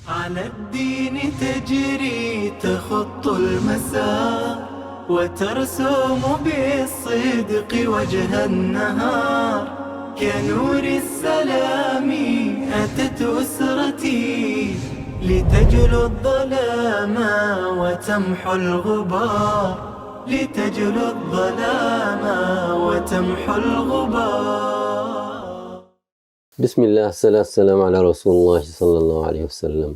على الدين تجري تخط المسار، وترسم بالصدق وجه النهار. كنور السلام أتت أسرتي، لتجلو الظلام وتمحو الغبار، لتجلو الظلام وتمحو الغبار. بسم الله، الصلاة والسلام على رسول الله صلى الله عليه وسلم.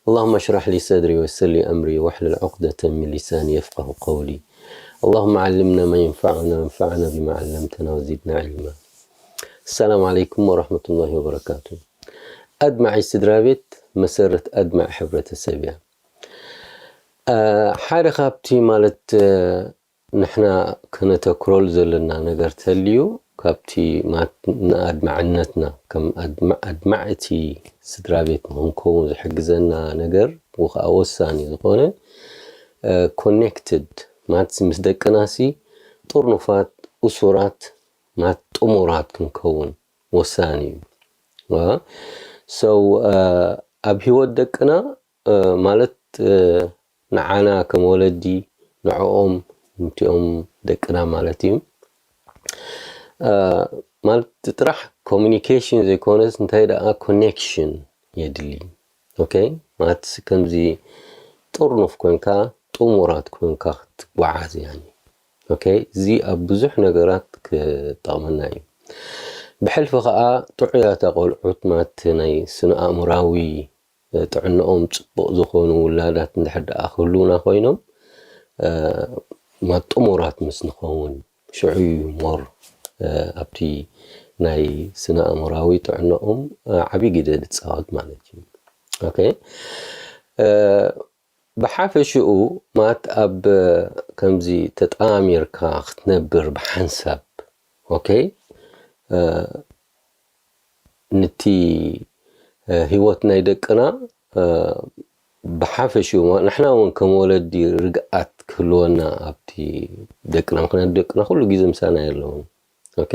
اللهم اشرح لي صدري ويسر لي أمري واحلل عقدة من لساني يفقه قولي. اللهم علمنا ما ينفعنا وانفعنا بما علمتنا وزدنا علما. السلام عليكم ورحمة الله وبركاته. ኣድማዒ ስድራ ቤት መሰረት ኣድማዒ ሕብረተሰብ እያ። ሓደ ካብቲ ማለት ንሕና ከነተኩረሉ ዘለና ነገር ተልዩ፣ ካብቲ ንኣድማዕነትና ከም ኣድማዕቲ ስድራ ቤት ንክንከውን ዝሕግዘና ነገር፣ ወከዓ ወሳኒ ዝኾነ ኮኔክትድ ማለት ምስ ደቅናሲ ጥርኑፋት፣ እሱራት ማለት ጥሙራት ክንከውን ወሳኒ እዩ። ሰው ኣብ ህይወት ደቅና ማለት ንዓና ከም ወለዲ ንዕኦም፣ ንቲኦም ደቅና ማለት እዩ። ማለት ጥራሕ ኮሚኒኬሽን ዘይኮነስ እንታይ ደኣ ኮኔክሽን የድሊ። ኦኬ፣ ማለት ከምዚ ጥርኑፍ ኮንካ ጥሙራት ኮንካ ክትጓዓዝ ያኒ። ኦኬ፣ እዚ ኣብ ብዙሕ ነገራት ክጠቕመና እዩ። ብሕልፊ ከዓ ጥዑያት ኣቆልዑት ማለት ናይ ስነ ኣእምራዊ ጥዕንኦም ፅቡቕ ዝኾኑ ውላዳት እንድሕር ደኣ ክህልውና ኮይኖም ጥሙራት ምስ ንኸውን ሽዑ እዩ ሞር ኣብቲ ናይ ስነ ኣእምራዊ ጥዕንኦም ዓብዪ ግደ ዝፃወት ማለት እዩ። ኦኬ፣ ብሓፈሽኡ ማለት ኣብ ከምዚ ተጣሚርካ ክትነብር ብሓንሳብ ኦኬ ንቲ ህይወት ናይ ደቅና ብሓፈሽኡ ንሕና እውን ከም ወለዲ ርግኣት ክህልወና ኣብቲ ደቅና፣ ምክንያቱ ደቅና ኩሉ ግዜ ምሳና የለውን። ኦኬ፣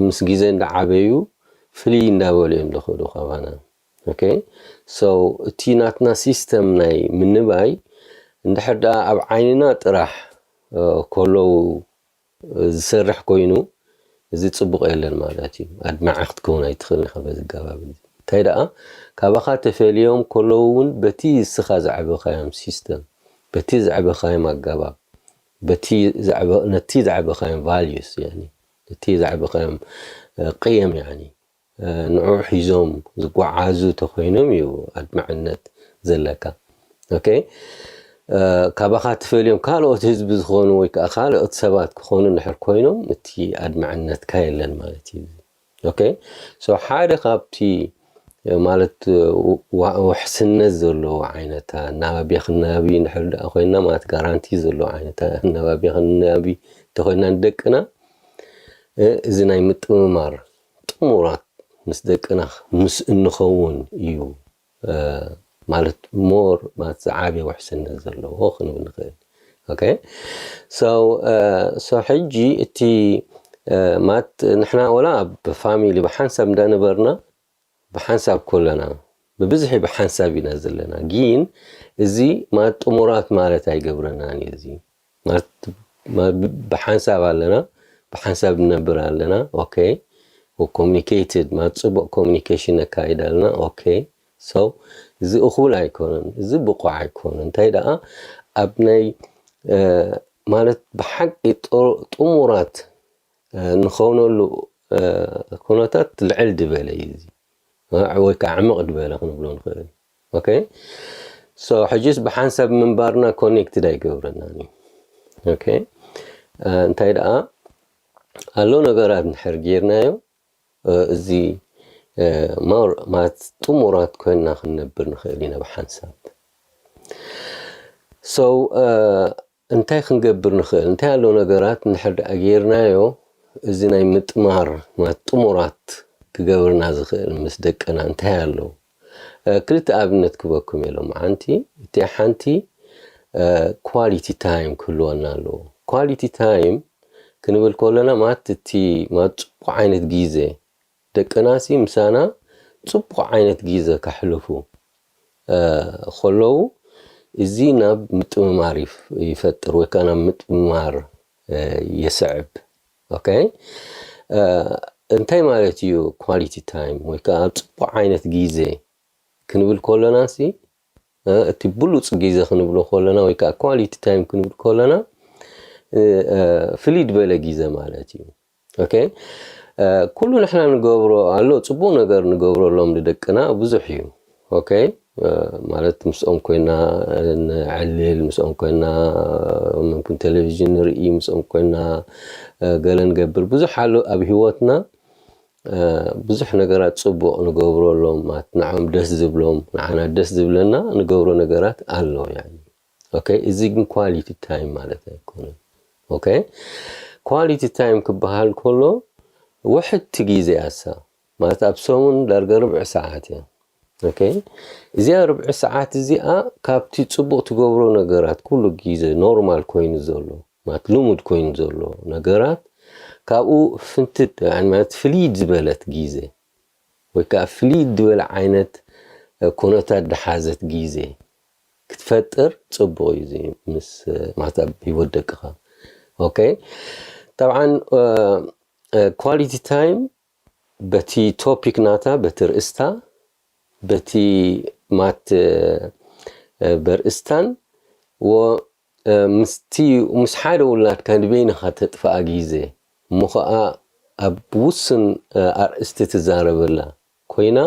ምስ ግዜ እንዳዓበዩ ፍልይ እንዳበሉ እዮም ዝኽእሉ ካባና። ኦኬ፣ so እቲ ናትና ሲስተም ናይ ምንባይ እንድሕር ደኣ ኣብ ዓይንና ጥራሕ ከለዉ ዝሰርሕ ኮይኑ እዚ ፅቡቕ የለን ማለት እዩ። ኣድማዒ ክትከውን ኣይትኽእልን ኢኻ በዚ ኣገባብ እዚ። እንታይ ደኣ ካባኻ ተፈልዮም ከለዉ እውን በቲ ንስኻ ዘዕበኻዮም ሲስተም፣ በቲ ዘዕበኻዮም ኣገባብ፣ በቲ ነቲ ዘዕበኻዮም ቫልዩስ ያኒ ነቲ ዘዕበኻዮም ቅየም ያኒ ንዑ ሒዞም ዝጓዓዙ ተኮይኖም እዩ ኣድማዕነት ዘለካ። ኦኬ፣ ካባኻ ተፈልዮም ካልኦት ህዝቢ ዝኾኑ ወይ ከዓ ካልኦት ሰባት ክኾኑ እንድሕር ኮይኖም እቲ ኣድማዕነትካ የለን ማለት እዩ። ኦኬ፣ so ሓደ ካብቲ ማለት ውሕስነት ዘለዎ ዓይነት ኣናባቢ ክንናቢ እንድሕር ደኣ ኮይንና ማለት ጋራንቲ ዘለዎ ዓይነት ኣናባቢ ክንናቢ እንተኮይንና ንደቅና እዚ ናይ ምጥምማር ጥሙራት ምስ ደቅና ምስ እንኸውን እዩ ማለት ሞር ማለት ዝዓበየ ውሕስነት ዘለዎ ክንብል ንኽእል። ኦኬ፣ so so ሕጂ እቲ ማለት ንሕና ወላ ኣብ ፋሚሊ ብሓንሳብ እንዳነበርና ብሓንሳብ ኮለና ብብዝሒ ብሓንሳብ ኢና ዘለና፣ ግን እዚ ማለት ጥሙራት ማለት ኣይገብረናን እዩ። እዚ ማለት ብሓንሳብ ኣለና፣ ብሓንሳብ ንነብር ኣለና። ኦኬ፣ ኮሚኒኬትድ ማለት ፅቡቅ ኮሚኒኬሽን ነካይድ ኣለና። ኦኬ፣ so እዚ እኹል ኣይኮነን፣ እዚ ብቑዕ ኣይኮነን። እንታይ ደኣ ኣብ ናይ ማለት ብሓቂ ጥሙራት ንኸውነሉ ኩነታት ልዕል ዝበለ እዩ እዚ፣ ወይ ከዓ ዕምቕ ዝበለ ክንብሎ ንኽእል። ኦኬ፣ so ሕጂስ ብሓንሳብ ምንባርና ኮኔክትድ ኣይገብረናን እዩ። ኦኬ፣ እንታይ ደኣ ኣሎ ነገራት እንድሕር ጌርናዮ እዚ ሞር ማለት ጥሙራት ኮይንና ክንነብር ንኽእል ኢና ብሓንሳብ። So እንታይ ክንገብር ንኽእል? እንታይ ኣሎ ነገራት እንድሕር ደኣ ጌርናዮ እዚ ናይ ምጥማር ማለት ጥሙራት ክገብርና ዝኽእል ምስ ደቅና እንታይ ኣሎ? ክልተ ኣብነት ክበኩም እየ ሎምዓንቲ። እቲ ሓንቲ ኳሊቲ ታይም ክህልወና ኣለዎ። ኳሊቲ ታይም ክንብል ከለና ማለት እቲ ማለት ፅቡቅ ዓይነት ግዜ ደቅናሲ ምሳና ጽቡቕ ዓይነት ግዜ ከሕልፉ ከለዉ፣ እዚ ናብ ምጥምማር ይፈጥር ወይ ከዓ ናብ ምጥምማር የስዕብ። ኦኬ፣ እንታይ ማለት እዩ ኳሊቲ ታይም? ወይ ከዓ ጽቡቕ ዓይነት ግዜ ክንብል ከለና ሲ፣ እቲ ብሉጽ ግዜ ክንብሎ ከለና ወይ ከዓ ኳሊቲ ታይም ክንብል ከለና፣ ፍልይ ዝበለ ግዜ ማለት እዩ። ኦኬ፣ ኩሉ ንሕና ንገብሮ ኣሎ፣ ጽቡቕ ነገር ንገብረሎም ንደቅና ብዙሕ እዩ። ኦኬ፣ ማለት ምስኦም ኮይና ንዕልል፣ ምስኦም ኮይና ምምክን ቴሌቪዥን ንርኢ፣ ምስኦም ኮይና ገለ ንገብር፣ ብዙሕ ኣሎ ኣብ ህይወትና። ብዙሕ ነገራት ጽቡቕ ንገብረሎም፣ ማለት ንዓም ደስ ዝብሎም፣ ንዓና ደስ ዝብለና ንገብሮ ነገራት ኣሎ። ያኒ ኦኬ፣ እዚ ግን ኳሊቲ ታይም ማለት ኣይኮነን። ኦኬ፣ ኳሊቲ ታይም ክበሃል ከሎ ውሕድቲ ግዜ ኣሳ፣ ማለት ኣብ ሰሙን ዳርጋ ርብዒ ሰዓት እያ። ኦኬ፣ እዚኣ ርብዒ ሰዓት እዚኣ ካብቲ ጽቡቕ ትገብሮ ነገራት ኩሉ ግዜ ኖርማል ኮይኑ ዘሎ፣ ማለት ልሙድ ኮይኑ ዘሎ ነገራት ካብኡ ፍንትት፣ ማለት ፍልይ ዝበለት ግዜ ወይ ከዓ ፍልይ ዝበለ ዓይነት ኩነታት ዝሓዘት ግዜ ክትፈጥር ጽቡቕ እዩ። እዚ ምስ ማለት ኣብ ህይወት ደቅኻ። ኦኬ፣ ጠብዓን ኳሊቲ ታይም በቲ ቶፒክ ናታ፣ በቲ ርእስታ፣ በቲ ማት በርእስታን ወ ምስቲ ምስ ሓደ ውላድካ ንበይንኻ ተጥፍኣ ግዜ እሞ ኸዓ ኣብ ውስን ኣርእስቲ ትዛረበላ ኮይና፣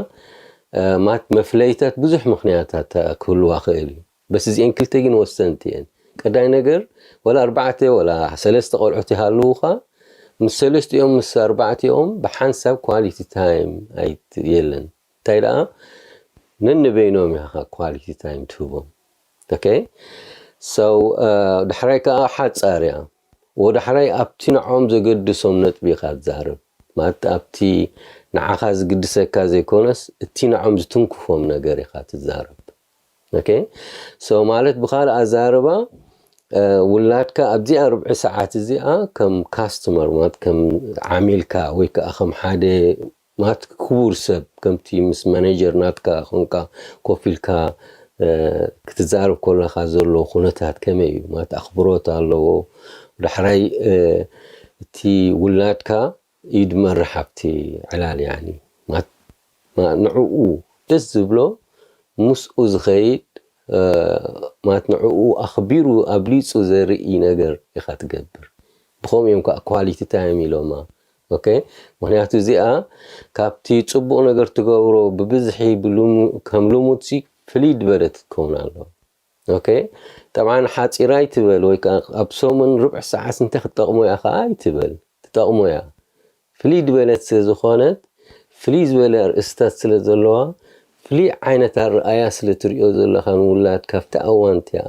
ማት መፍለይታት ብዙሕ ምኽንያታት ክህልዋ ክእል እዩ። በስ እዚአን ክልተ ግን ወሰንቲ እየን። ቀዳይ ነገር፣ ወላ ኣርባዕተ ወላ ሰለስተ ቆልዑት ይሃልውኻ፣ ምስ ሰለስቲኦም ምስ ኣርባዕቲኦም ብሓንሳብ ኳሊቲ ታይም ኣይት የለን። እንታይ ደኣ ነንበይኖም ኢኻ ኳሊቲ ታይም ትህቦም። ኦኬ፣ so ዳሕራይ ከዓ ሓፃር እያ። ወዳሕራይ ኣብቲ ንዖም ዘገድሶም ነጥቢ ኢኻ ትዛረብ። ማለት ኣብቲ ንዓኻ ዝግድሰካ ዘይኮነስ እቲ ንዖም ዝትንክፎም ነገር ኢኻ ትዛረብ። ኦኬ፣ so ማለት ብኻልእ ኣዛርባ ውላድካ ኣብዚኣ ርብዒ ሰዓት እዚኣ ከም ካስተመር ማለት ከም ዓሚልካ ወይ ከዓ ከም ሓደ ማለት ክቡር ሰብ ከምቲ ምስ ማኔጀር ናትካ ኮንካ ኮፍ ኢልካ ክትዛረብ ከለካ ዘሎ ኩነታት ከመይ እዩ? ማለት ኣኽብሮት ኣለዎ? ዳሕራይ እቲ ውላድካ እዩ ድመርሕ ኣብቲ ዕላል ያኒ ንዕኡ ደስ ዝብሎ ምስኡ ዝኸይድ ማለት ንዕኡ ኣኽቢሩ ኣብሊፁ ዘርኢ ነገር ኢኻ ትገብር። ብኸምኡ እዮም ከዓ ኳሊቲ ታይም ኢሎማ። ኦኬ፣ ምክንያቱ እዚኣ ካብቲ ፅቡቕ ነገር ትገብሮ ብብዝሒ ከም ልሙድ ሲ ፍልይ ዝበለት ክትከውን ኣለዋ። ኦኬ፣ ጠብዓን ሓፂራ ኣይትበል ወይ ከዓ ኣብ ሰሙን ርብዒ ሰዓት እንታይ ክትጠቕሞ እያ ከዓ ኣይትበል፣ ትጠቕሞ እያ። ፍልይ ዝበለት ስለ ዝኾነት ፍልይ ዝበለ ኣርእስታት ስለ ዘለዋ ፍልይ ዓይነት ኣረኣያ ስለ ትሪኦ ዘለኻ ንውላድ ካብቲ ኣዋን እቲኣ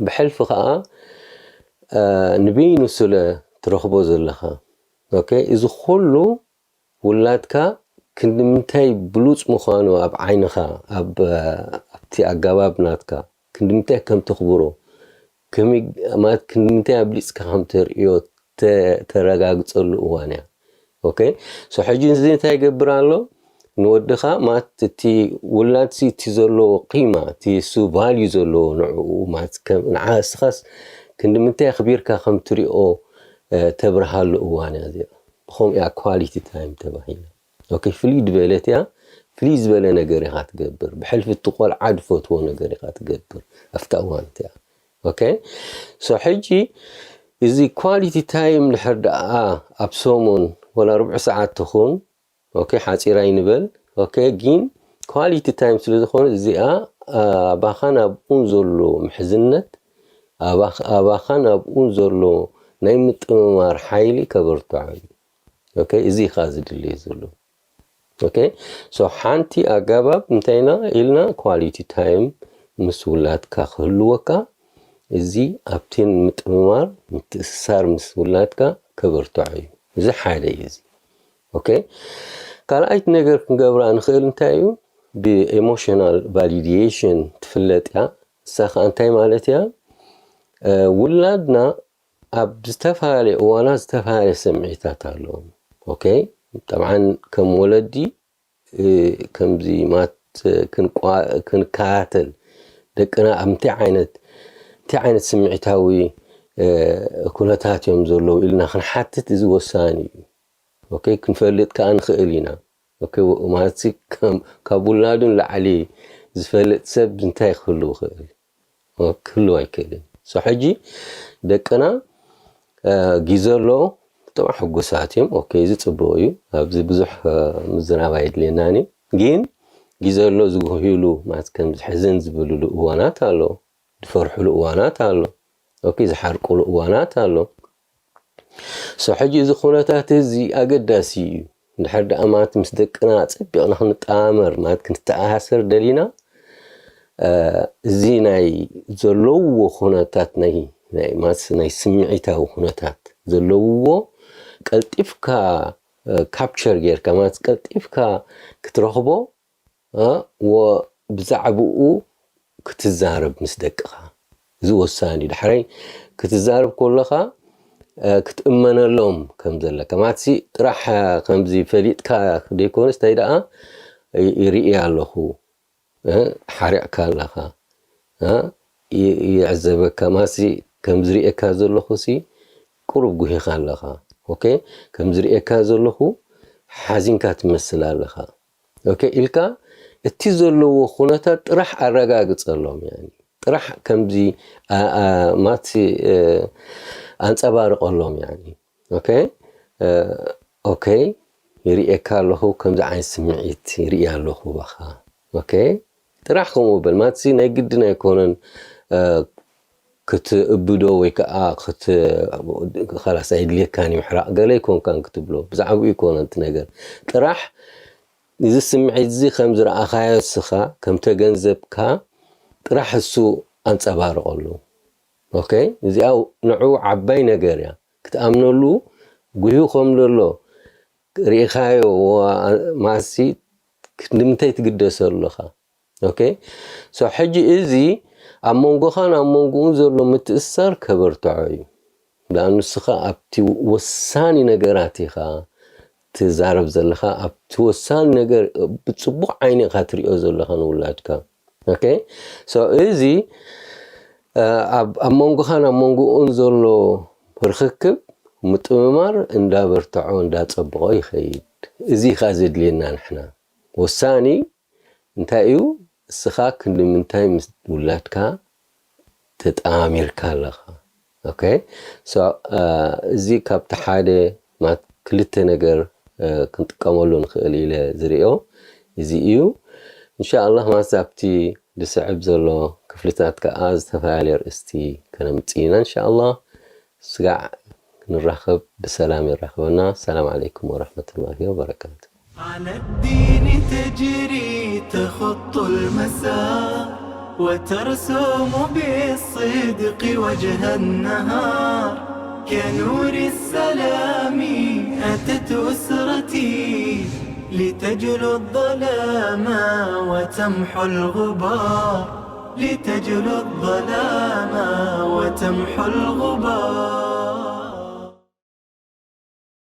ብሕልፊ ከዓ ንበይኑ ስለ ትረኽቦ ዘለኻ። ኦኬ፣ እዚ ኩሉ ውላድካ ክንዲ ምንታይ ብሉፅ ምዃኑ ኣብ ዓይንኻ ኣብቲ ኣገባብ ናትካ ክንዲ ምንታይ ከም ተኽብሮ ማለት ክንዲ ምንታይ ኣብሊፅካ ከም ተርእዮ ተረጋግፀሉ እዋን እያ። ኦኬ፣ ሶ ሕጂ እዚ እንታይ ይገብር ኣሎ? ንወድኻ ማለት እቲ ውላድ እቲ ዘለዎ ቂማ እቲ እሱ ቫልዩ ዘለዎ ንዕኡ ማለት ንዓ እስኻስ ክንዲ ምንታይ ኣኽቢርካ ከም ትሪኦ ተብርሃሉ እዋን እያ እዚኣ። ብኸምኡ እያ ኳሊቲ ታይም ተባሂላ። ኦኬ፣ ፍልይ ዝበለት እያ። ፍልይ ዝበለ ነገር ኢኻ ትገብር። ብሕልፊ እቲ ቆልዓ ዝፈትዎ ነገር ኢኻ ትገብር ኣብታ እዋን እቲኣ። ኦኬ፣ ሶ ሕጂ እዚ ኳሊቲ ታይም ድሕር ደኣ ኣብ ሰሙን ወላ ርብዒ ሰዓት ትኹን፣ ኦኬ፣ ሓፂራ ይንበል። ኦኬ፣ ግን ኳሊቲ ታይም ስለ ዝኾነ እዚኣ ኣባኻን ኣብኡን ዘሎ ምሕዝነት፣ ኣባኻን ኣብኡን ዘሎ ናይ ምጥምማር ሓይሊ ከበርትዖ እዩ። ኦኬ፣ እዚ ኢኻ ዝድልየ ዘሎ። ኦኬ፣ ሶ ሓንቲ ኣገባብ እንታይ ኢና ኢልና ኳሊቲ ታይም ምስ ውላድካ ክህልወካ፣ እዚ ኣብቲ ምጥምማር ምትእስሳር ምስ ውላድካ ከበርትዖ እዩ። እዚ ሓደ እዩ። እዚ ኦኬ፣ ካልኣይቲ ነገር ክንገብራ ንኽእል እንታይ እዩ? ብኤሞሽናል ቫሊዲሽን ትፍለጥ እያ። እሳ ከዓ እንታይ ማለት እያ? ውላድና ኣብ ዝተፈላለየ እዋናት ዝተፈላለየ ስምዒታት ኣለዎም። ኦኬ፣ ጠብዓን ከም ወለዲ ከምዚ ማት ክንከታተል፣ ደቅና ኣብ እንታይ ዓይነት እንታይ ዓይነት ስምዒታዊ ኩነታት እዮም ዘለዉ ኢልና ክንሓትት፣ እዚ ወሳኒ እዩ። ክንፈልጥ ከዓ ንኽእል ኢና። ማለት ካብ ውላዱ ንላዕሊ ዝፈልጥ ሰብ እንታይ ክህሉ ይኽእል? ክህሉ ኣይክእልን። ሕጂ ደቅና ጊዘ ኣሎ፣ ጥዑም ሕጉሳት እዮም። እዚ ፅቡቅ እዩ። ኣብዚ ብዙሕ ምዝራብ ኣይድልየናን እዩ። ግን ጊዘ ኣሎ ዝጉህይሉ፣ ማለት ከም ዝሕዝን ዝብልሉ እዋናት ኣሎ፣ ዝፈርሕሉ እዋናት ኣሎ፣ ዝሓርቁሉ እዋናት ኣሎ። ሕጂ እዚ ኩነታት እዚ ኣገዳሲ እዩ። እንድሕር ደኣ ማለት ምስ ደቅና ኣጸቢቕና ክንጠማመር፣ ማለት ክንተኣሳሰር ደሊና፣ እዚ ናይ ዘለውዎ ኩነታት፣ ናይ ናይ ማስ ናይ ስምዒታዊ ኩነታት ዘለውዎ ቀልጢፍካ ካፕቸር ጌርካ፣ ማለት ቀልጢፍካ ክትረኽቦ፣ ብዛዕባኡ ክትዛረብ ምስ ደቅኻ፣ እዚ ወሳኒ እዩ። ዳሕራይ ክትዛረብ ከለኻ ክትእመነሎም ከም ዘለካ፣ ማለትሲ ጥራሕ ከምዚ ፈሊጥካ ዘይኮነስ፣ እንታይ ደኣ ይርኢ ኣለኹ፣ ሓሪቕካ ኣለኻ፣ ይዕዘበካ፣ ማለትሲ ከም ዝርእየካ ዘለኹ ሲ ቁሩብ ጉሂኻ ኣለኻ። ከም ዝርእየካ ዘለኹ ሓዚንካ ትመስል ኣለኻ ኢልካ፣ እቲ ዘለዎ ኩነታት ጥራሕ ኣረጋግጸሎም። ጥራሕ ከምዚ ማለትሲ ኣንጸባርቐሎም። ኦኬ፣ ይርእየካ ኣለኹ፣ ከምዚ ዓይነት ስምዒት ይርኢ ኣለኹ ባኻ። ጥራሕ ከምኡ በል። ማለትሲ ናይ ግድን ኣይኮነን ክትእብዶ ወይ ከዓ ላስ ኣይድልየካን እዩ ምሕራቕ፣ ገለ ኣይኮንካን ክትብሎ፣ ብዛዕባኡ ይኮነ እቲ ነገር። ጥራሕ እዚ ስምዒት እዚ ከም ዝረኣኻዮ፣ እስኻ ከም ተገንዘብካ ጥራሕ እሱ ኣንጸባርቐሉ። እዚኣ ንዑ ዓባይ ነገር እያ። ክትኣምነሉ፣ ጉሂ ከም ዘሎ ርኢኻዮ፣ ማሲ ንምንታይ ትግደሰሉ ኣለኻ? ሕጂ እዚ ኣብ መንጎኻን ኣብ መንጎኡን ዘሎ ምትእስሳር ከበርትዖ እዩ። ንስኻ ኣብቲ ወሳኒ ነገራት ኢኻ ትዛረብ ዘለኻ፣ ኣብቲ ወሳኒ ነገር ብጽቡቕ ዓይኒ ኢኻ ትሪኦ ዘለኻ ንውላድካ። እዚ ኣብ መንጎኻን ኣብ መንጎኡን ዘሎ ርኽክብ ምጥምማር እንዳበርትዖ እንዳጸብቖ ይኸይድ። እዚ ኢኻ ዘድልየና ንሕና። ወሳኒ እንታይ እዩ? እስኻ ክንዲ ምንታይ ምስ ውላድካ ተጣሚርካ ኣለኻ? እዚ ካብቲ ሓደ ክልተ ነገር ክንጥቀመሉ ንኽእል ኢለ ዝርእዮ እዚ እዩ። እንሻኣላህ፣ ማስ ኣብቲ ዝስዕብ ዘሎ ክፍልታት ከዓ ዝተፈላለየ ርእስቲ ከነምጽእ ኢና እንሻኣላህ። ስጋዕ ክንራኸብ ብሰላም የራኽበና። ሰላም ዓለይኩም ወረሕመቱላሂ ወበረካቱ። على الدين تجري تخط المسار، وترسم بالصدق وجه النهار. كنور السلام أتت أسرتي، لتجلو الظلام وتمحو الغبار، لتجلو الظلام وتمحو الغبار.